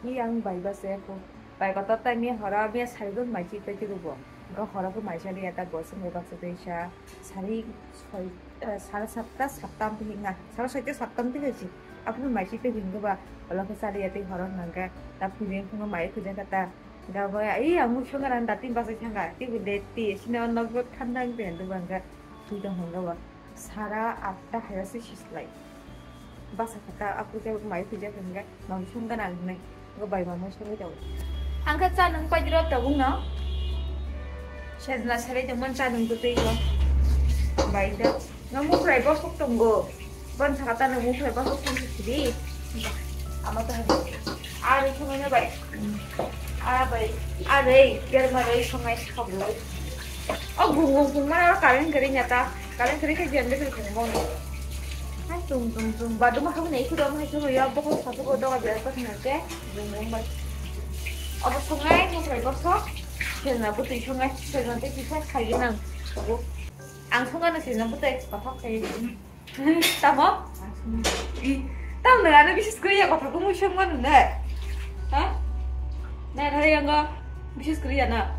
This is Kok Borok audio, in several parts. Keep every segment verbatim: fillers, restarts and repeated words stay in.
Yang bai ba se ko. Bai ko ta mi hora mi sari gun mai chi pe ti rubo. Go hora ko mai sari ya ta go sung go baksa te sa sari soi, eh, sara satta sattam ti hinga. Sara soita sattam ti hinga si. Apni mai chi pe hinga ba. Ola ko sari ya ti hora nangga. Ta phi ring ko mai ko jaka ta. Ga ba ai ang mu sunga ran dati basa sanga. Ti bu de ti sino nok bot khandang pe ndu bangga. Twi tong hwnga ba sara atta hai se sislai. Basa kha ta apu ke mai phi jak hwnga, mang sung gana hwnai. Go bai ma mai sung jaw. Ang kha cha nung pai dro tabung no. Sejna sare tong man cha nung tu tei go. Bai da. Nga mu fry bosok tongo. Ban sa kha ta nung mu fry bosok tong si di. Ama ta hai. Ari khumai na bai. Ara bai. Are, germa bai songai khablo. O gung gung gung mana aro current gari nyata. Current gari khe jende khe gung gung. Hai tung tung tung. Baduma khabu nei kudo mai kudo ya bokol sabu go doga bera pa khna ke. Gung gung bai. Obo songai mo khlai bosok. Sejna butui songai. Sejna tei kisa khai nang. Sabu. Ang songai na sejna butui. Pathak khai. Tamo? I, tamo na ano bisis kuri ya kotha kumu sung manu ne? Ha? Na thari yang go bisis kuri ya na?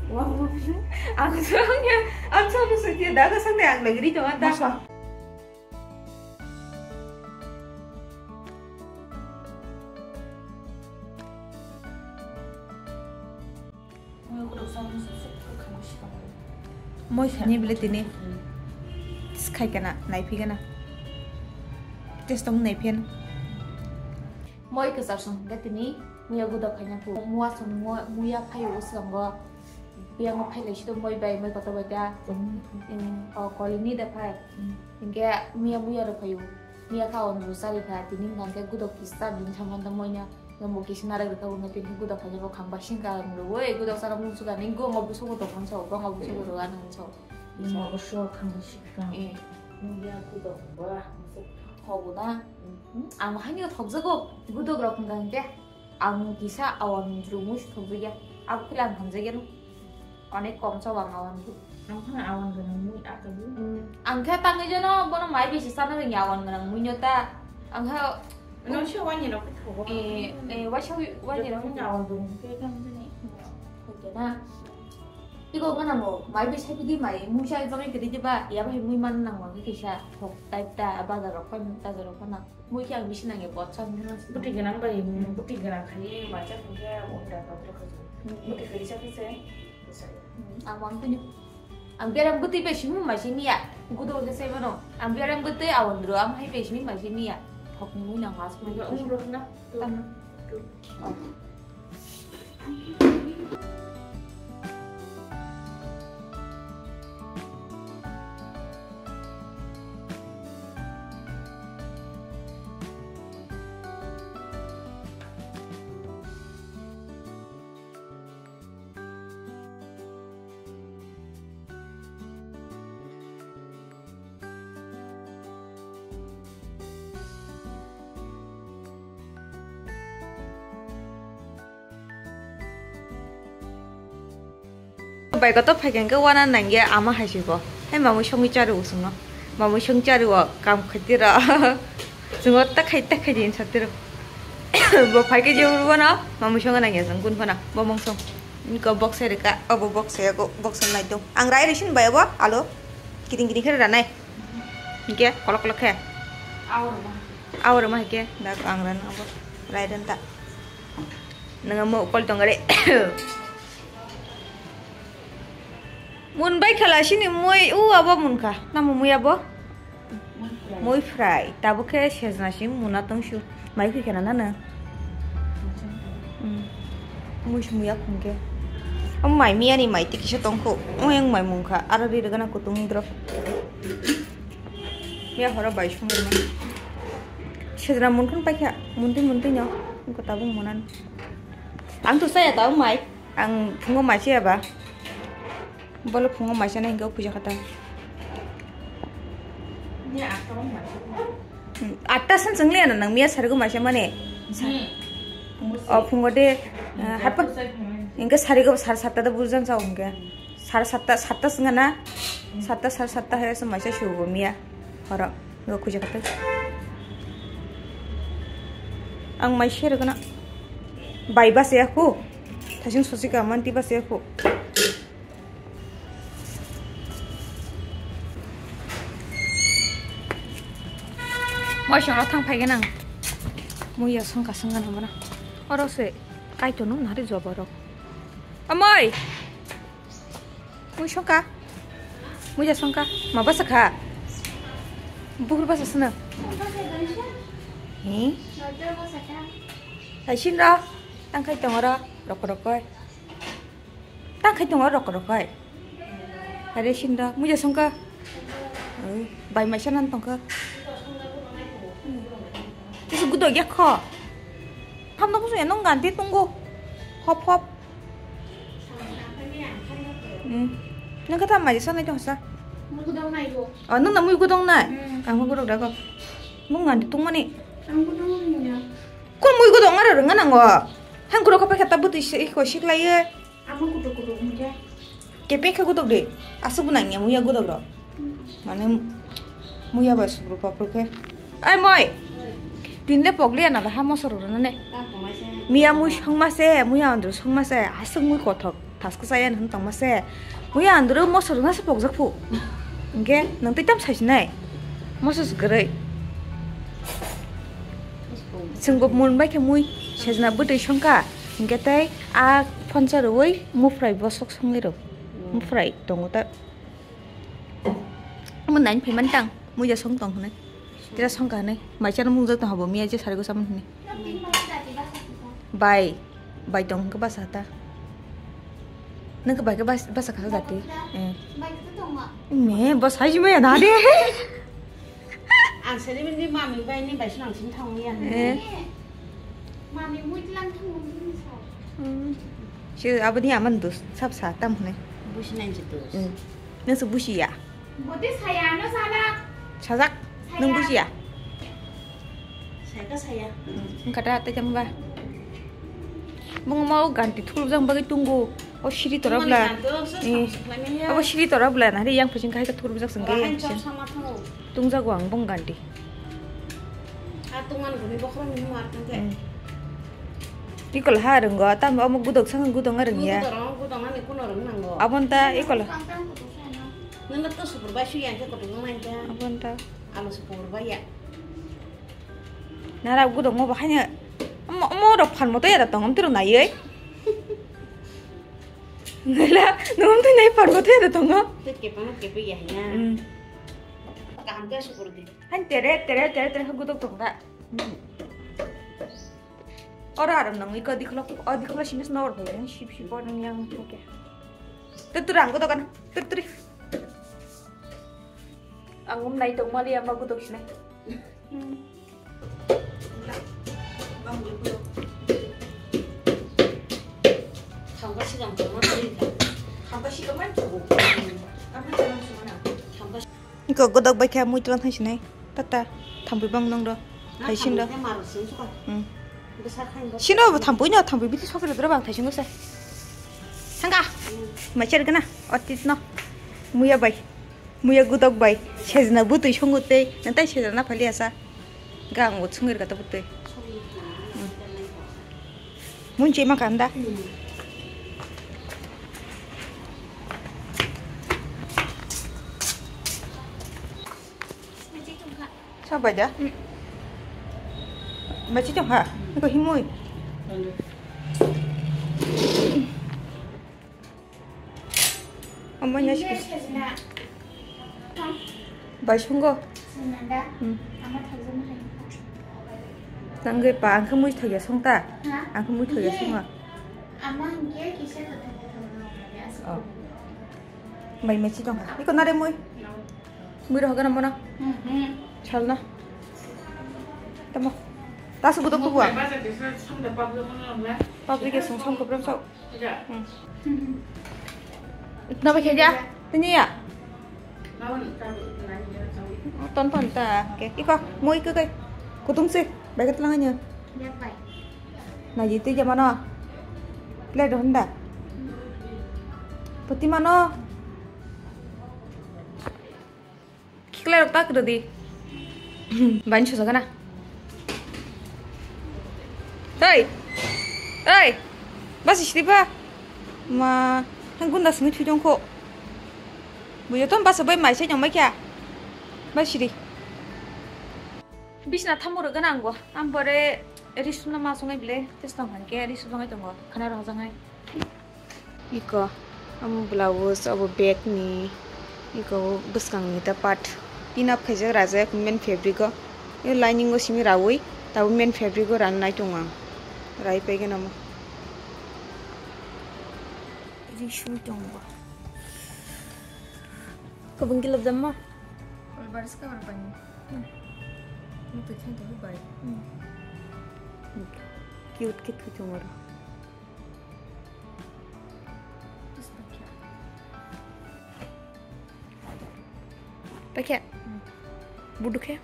Wow. Ang sung ya, ang sung sung ya, daga sang ne ang lagi di tong ata. Masa. Moi sani bile tini. Skai kana, naipi kana. Test tong naipi kana. Moi kwchak song hwnkhe tini muya gudo khaina phu. Muya song mo-, muya phaio usongo. Biyango phailai sido moi bai, moi kotor bai ta. Kolini. Mm, o kolini da phai. Mm. Hwnkhe muya muya rok phaio. Miya kha on ru chari kha, tini hwnkhe gudok kisa bini samani da moina. Nang bo kisa narwk rwkha, bo tini gudok khaina bo khang basing ka rwui, gudok chara mung suka ni go ngo busugo tong hwnso, bo ngo busugo rwui ano hwnso. Nang bo so khang basing ka. Eh. Nung ya gudok ba. Hobo na. Hmm? Ang haino thokjago, gudok rok hwnkha hwnkhe. Ang kisa awan rwui thokjakya. Abo khe ang hamjakya no. Onek kom sa wang awan bu. Ang khe awan gwnang mui akabu. Hmm. Ang khe tangwi jano bono mai bisi sana rwngya awan gwnang mui no ta. Ang khe no se wani rok khe thogo. Eh, eh, waisa wani rok khe awan gwnang khe tang jani. Hoite na. Iko gana mo mai bisi pidi mai mui sa jani kedi jeba ya bai mui man nang wang kisa thok type ta bazar rok khan bazar rok khan. Mui khe ang bisi nangya botsa hwnwi. Bwtwi gwnang bai, hmm, bwtwi gwnang khai masa hwnkhe unda kotor khe. Hmm. Bwtwi khaisa khe se. Hmm, ang wng tini. Ang berang bwtwi bai simi mai simi ya. Gudo khe se mano. Ang berang bwtwi awan dro am hai bai simi mai simi ya. Thok ni mui nang mas mui. Unda umro na. Tang. Oh. Bai koto phaikhe hwnkhe wana nangya ama hai se bo. Hai mamui songwi chari o chwngno. Mamui song chari o kam khaitiro. Chwngno ta khai ta khai din satiro. Bo phaikhe je urbo no mamui song nangya chwng kun phano bo mung song. Niko box hai rwkha, obo box hai yago, box hai nai tong. Ang rai rwsin bai obo alo. Kiting kiting khe ranai. Hingke kolok kolok khe. Aw rwma. Aw rwma hingke dak ang ran abo. Rai ran ta. Nang mo kol tong gare. Mun bai khala sini moi u abo mun kha. Namo moi abo? Moi fry. Moi fry. Tabuk khe sejna sim muna tong su. Mai khui khena na nang? Hmm. Moi sumuya khungke. Am mai miya ni mai tiki se tongkho. O yang mai mungkha. Aro ri rwgana kutung drop. Miya horo bai sung rwma. Sejra munkun paikha. Muntui muntui no. Ko tabung munan. Ang tu saya tau mai. Ang phungo mai se ba. Bolo phungo mai se na hingke puja khata. Ni atta mai. Hmm, atta san chwng liya na nang miya sarigo maisa mane. Sa-, hmm. O phungo de, ah, hapa. Inke sarigo sar satta da burjan sa inke. Sar satta, satta swnga na. Satta, sar satta hai se maisa sugo miya. Horo, go khuja kata. Ang mai sir gana. Bai basa ya khu. Thasing sosi ka manti basa ya khu. Moi songro thang phai ganang. Muya songka songka nang mana. Oro se kaito nung nari joborok. Amoi. Mui songka. Muya songka. Ma basa kha. Bukur basa sana. He? Taisin ro. Tang khai tong ro. Rok rok koi. Tang khai tongo rok rok hai. Are sinda muja songka. Oi, bai mai sanan tongka. Kisu gudo ya kho. Ham no kusu enong ganti tunggu. Hop hop. Hmm. Nang kata mai sanai tongsa. Mui gudong nai go. Oh, nang na mui gudong nai. Hmm. Ang mui gudong dago. Mung ganti tungmani. Ang gudong nai ya. Kon mui gudong aro rengana ngo. Hang kuro ko pakha ta butui se ko siklai ye. Amo kutuk kutuk mui ya. Kepek khe kutuk de. Asuk bu nang ya muya kutuk ro. Hmm. Mane muya ba sukru papru khe. Ai moi. Tin le pogli ana ba ha mosor ro ne. Miya mui songma se, muya andro songma se, asuk mui kothok. Thas kwchaya nang tongma se. Muya andro mosor na se pokjak phu. Hingke nang tei tam sai sinai. Mosor se kwrwi. Chwngbo mun bai khe mui sejna bwtwi songkha. Hingke tei a phonsa rwui mufrai bosok songwi rw. Mufrai tongo ta. Omo nai phai mantang, muya song tong hwnwi. Tira song ka hwnwi. Mai chano mung jak tong habo, miya je sari go saman hwnwi. Bai, bai tong hwnka basa ta. Nang ka bai ka bas-, basa kha jati. Eh. Me, bas hai jima ya na de. Ang sari mini mami bai ni bai sunang sin thang ya. Eh. Mami mui lang thang mung sa. Hmm. Si aboni aman dus, sab sa tam hwnwi. Busi nai je dus. Hmm. Nang se busi ya. Bote saya no sala. Sajak, nung bujiya? Saya ka saya. Engka da tei jang ba. Bung mau ganti thul jang bagi tunggu. O siri tora bla. Abo siri tora bla na ri yang pacing kai ka thul jak sengke. Tungjago ang bung ganti. Ikol ha renggo, tam omo gudok sang gudok ngareng ya. Abonta ikol. Nang to super bai su yang ke kotor nang ta. Abon ta. Alo super bai ya. Nara gudok mo bahai na. Mo, mo rok phan mo to ya da tong, am tiro nai ei. Ngala, nung tui nai phan mo to ya da tong. Tui kepa no kepa ya ya. Hmm. Kaham ke super di. Han tere, tere, tere, tere gudok tong da. Hmm. Ora aram nang iko dikhlok, o dikhlok sinis nor bai, sip sip o nang yang oke. Tutur ang gudok kan, tutur. Ang um nai tong mali ama gudok sinai. Thangka sigang tongma tongka. Thangka sigang man tubu. Thangka. Iko godok bai kha mui tlan hai sinai. Tata thampui bang nang do. Hai sin do. Hmm. Sino thampui no thampui biti sokre dra bang thai sin do se. Thangka. Mai cher gana. Otit no. Muya bai. Muya gudok bai sejna butui songo tei nang tai sejna na phali asa. Ga ang bo sungir kata butui. Munchi ma kanda. Sabai da. Machi tong ha. Ko himui. Omo nya sik. Bai sungo. Hmm. Tangwi pa, ang khe mui thok ya song ta? Ha? Ang khe mui thok ya song a? Oh. Bai mesi tong ha. Iko nare mui. Mui rohoga na mono. Sal na. Tamo. Tasu budok kubuwa. Public ya song song kubram sok. Hmm. Napa kheja? Tini ya? Ton ton ta. Oke. Iko, mo iko kai. Kutung se. Baik telang aja. Naji tu jamano. Plate honda. Pati mano. Khiklai rok tak rodi. Bani sosa kana. Hei. Oi, basi siri ba? Ma, nang gunda simi thui tongkho. Bujo tom basa bai mai sai tongbai kya? Basi siri. Bisna thambo rwgana ango. Am bore risuna ma songai bile. Tes tong han ke risu songai tongo. Khana rok jangai. Iko, amo blouse, abo bag ni, iko bwskang ni ta part. Pin up khaijak rajak men fabric o. Yo lining o simi rawi, tabo men fabric o ran nai tong ang. Rai pai gana mo. Ri shui tong ba. Kabang gilap jam ma? Ol baris ka bar pani. Hmm. Mutu khen to bai. Hmm. Cute khe thui tong aro. Paikha. Buduk khe.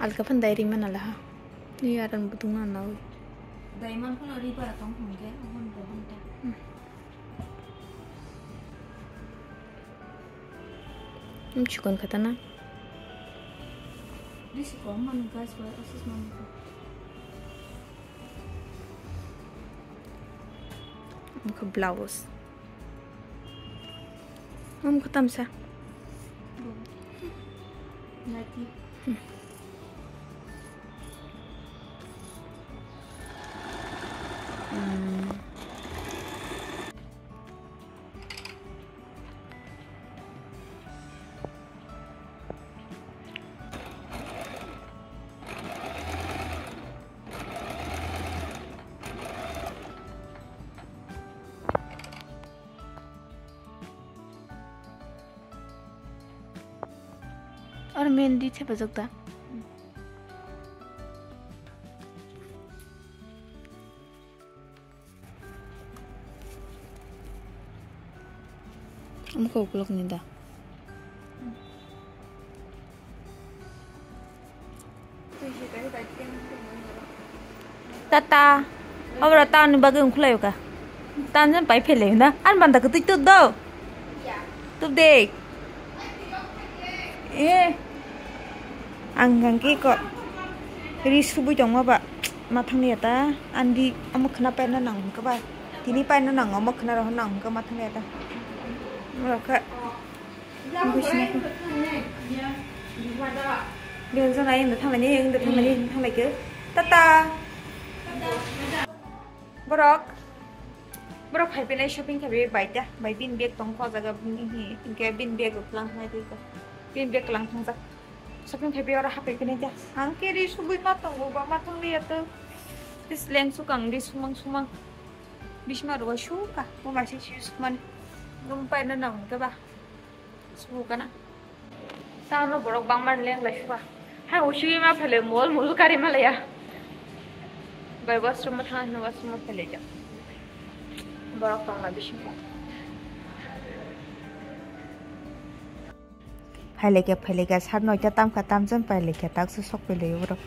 Alka phan dai ri mana laha. Ni aran budung na nawi. Dai man phan ri para tong hum ke, hum ke, hum ke. Chikon khatana. Risi kom manu guys, why asus manu ko? Ang kha blouse. Ang kha tamsa. Nati. Hmm. Oro mehendi thepajak da? Omo khe ukulok ni da. Tata. Abra ta ni bagwi ungkhulai ka. Tan jan pai phele na. An banda ka tui tu do. Tu de. Eh. Ang gang ki ko. Ri subui tong ma ba. Ma thang ya ta. Andi omo khna pai na nang ka ba. Tini pai na nang omo khna ro nang ka ma thang ya ta. Mo kha. Buisina. Dia jona yang datang lagi, yang datang lagi, yang datang lagi. Tata. Borok. Borok hai pene shopping khabi bai ta. Bai bin bag tong ko jaga bini hi. Tingke bin bag lang hai tu ko. Bin bag lang thang jak. Shopping khabi ora hapai pene ja. Ang ke ri subui ma tong ba ma tong liya tu. Tis leng sukang di sumang sumang. Bisma ro suka. Mo ma si sumani. Gum pai na nang ka ba. Suka na. Tano borok bangma leng lai suka. Hai usui ma phele mol mol kari ma laya. Bai washroom ma thang na washroom ma phele ja. Borok tong la bising. Phailekya phailekya sar noita tamkha tamjani phailekya taksa sok phailai borok.